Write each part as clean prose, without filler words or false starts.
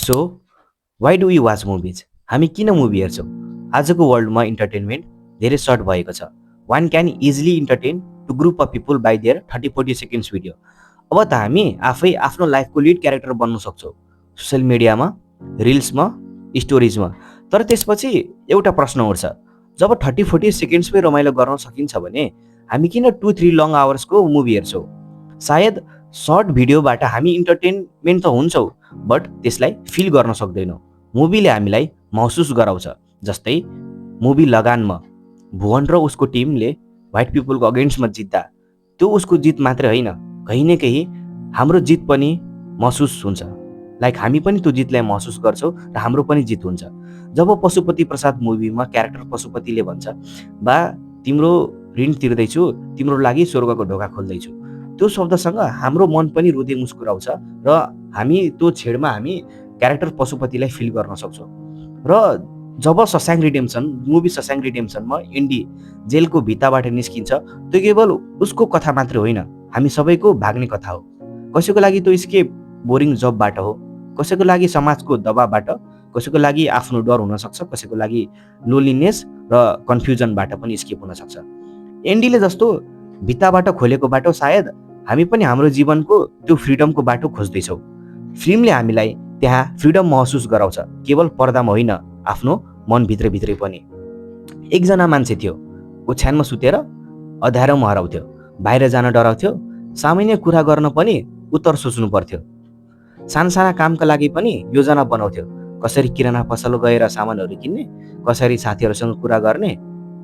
So why do you watch movies? हामी किन movie हेर्छौँ? आजको वर्ल्डमा इन्टरटेनमेन्ट धेरै सर्ट भएको छ। One can easily entertain to group of people by their 30-40 seconds video. अब त हामी आफै आफ्नो लाइफको लिड क्यारेक्टर बन्नु सक्छौँ, सोसियल मिडियामा, रिल्समा, स्टोरिजमा। तर त्यसपछि एउटा प्रश्न उठ्छ, जब 30-40 सेकेन्ड्समै रमाइलो गर्न सकिन्छ भने हामी किन 2-3 लङ आवर्सको मुभी हेर्छौँ? सायद सर्ट भिडियोबाट हामी इन्टरटेनमेन्ट त हुन्छौँ, बट त्यसलाई फिल गर्न सक्दैनौँ। मुभीले हामीलाई महसुस गराउँछ। जस्तै मुभी लगानमा भुवन र उसको टिमले व्हाइट पिपलको अगेन्स्टमा जित्दा त्यो उसको जित मात्रै होइन, कहीँ न कहीँ हाम्रो जित पनि महसुस हुन्छ। लाइक हामी पनि त्यो जितलाई महसुस गर्छौँ र हाम्रो पनि जित हुन्छ। जब पशुपति प्रसाद मुभीमा क्यारेक्टर पशुपतिले भन्छ, बा तिम्रो ऋण तिर्दैछु, तिम्रो लागि स्वर्गको ढोका खोल्दैछु, त्यो शब्दसँग हाम्रो मन पनि रुँदै मुस्कुराउँछ र हामी त्यो छेडमा हामी क्यारेक्टर पशुपतिलाई फिल गर्न सक्छौँ। र जब शशाङ्क रिडेम्सन मुभी शशाङ्क रिडेम्सनमा इन्डी जेलको भित्ताबाट निस्किन्छ, त्यो केवल उसको कथा मात्रै होइन, हामी सबैको भाग्ने कथा हो। कसैको लागि त्यो स्केप बोरिङ जबबाट हो, कसैको लागि समाजको दबावबाट, कसैको लागि आफ्नो डर हुनसक्छ, कसैको लागि लोनलिनेस र कन्फ्युजनबाट पनि स्केप हुनसक्छ। एन्डीले जस्तो भित्ताबाट खोलेको बाटो सायद हामी पनि हाम्रो जीवनको त्यो फ्रिडमको बाटो खोज्दैछौँ। फिल्मले हामीलाई त्यहाँ फ्रिडम महसुस गराउँछ, केवल पर्दामा होइन, आफ्नो मनभित्रभित्रै पनि। एकजना मान्छे थियो, ओछ्यानमा सुतेर अँध्यारोमा हराउँथ्यो, बाहिर जान डराउँथ्यो, सामान्य कुरा गर्न पनि उत्तर सोच्नु पर्थ्यो, सानसाना कामका लागि पनि योजना बनाउँथ्यो, कसरी किराना पसल गएर सामानहरू किन्ने, कसरी साथीहरूसँग कुरा गर्ने,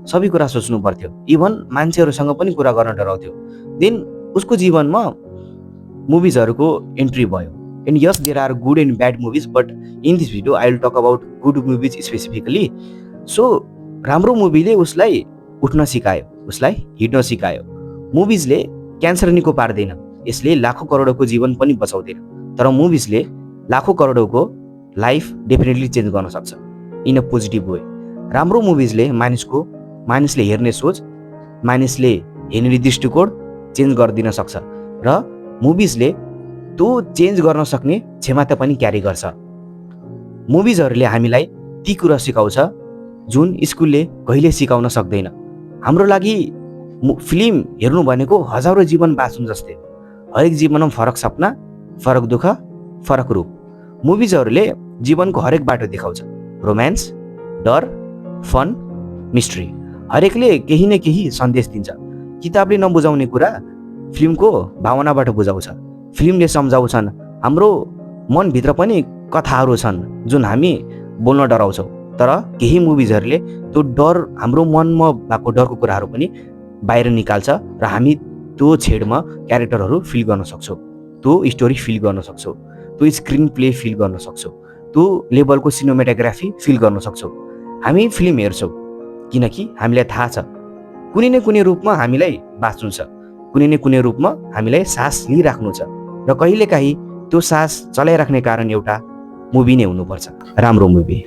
सबै कुरा सोच्नु पर्थ्यो। इभन मान्छेहरूसँग पनि कुरा गर्न डराउँथ्यो। देन उसको जीवनमा मुभिजहरूको एन्ट्री भयो। And yes, there are good and bad movies, but in this video I will talk about good movies specifically. So राम्रो मुभीले उसलाई उठ्न सिकायो, उसलाई हिँड्न सिकायो। मुभिजले क्यान्सर निको पार्दैन, यसले लाखौँ करोडको जीवन पनि बचाउँदैन, तर मुभिजले लाखौँ करोडको लाइफ डेफिनेटली चेन्ज गर्न सक्छ इन अ पोजिटिभ वे। राम्रो मुभिजले मानिसले हेर्ने सोच, मानिसले हेर्ने दृष्टिकोण चेन्ज गरिदिन सक्छ र मुभिजले त्यो चेन्ज गर्न सक्ने क्षमता पनि क्यारी गर्छ। मुभिजहरूले हामीलाई ती कुरा सिकाउँछ जुन स्कुलले कहिले सिकाउन सक्दैन। हाम्रो लागि फिल्म हेर्नु भनेको हजारौँ जीवन बाँच्नु जस्तै, हरेक जीवनमा फरक सपना, फरक दुःख, फरक रूप। मुभिजहरूले जीवनको हरेक बाटो देखाउँछ, रोमान्स, डर, फन, मिस्ट्री, हरेकले केही न केही सन्देश दिन्छ। किताबले नबुझाउने कुरा फिल्मको भावनाबाट बुझाउँछ। फिल्मले सम्झाउँछन् हाम्रो मनभित्र पनि कथाहरू छन् जुन हामी बोल्न डराउँछौँ, तर केही मुभिजहरूले त्यो डर, हाम्रो मनमा भएको डरको कुराहरू पनि बाहिर निकाल्छ र हामी त्यो छेडमा क्यारेक्टरहरू फिल गर्न सक्छौँ, त्यो स्टोरी फिल गर्न सक्छौँ, त्यो स्क्रिन प्ले फिल गर्न सक्छौँ, त्यो लेभलको सिनेमेटोग्राफी फिल गर्न सक्छौँ। हामी फिल्म हेर्छौँ किनकि हामीलाई थाहा छ कुनै न कुनै रूपमा हामीलाई बाँच्नु छ, कुनै न कुनै रूपमा हामीलाई सास लिइराख्नु छ, र कहिलेकाहीँ त्यो सास चलाइराख्ने कारण एउटा मुभी नै हुनुपर्छ, राम्रो मुभी।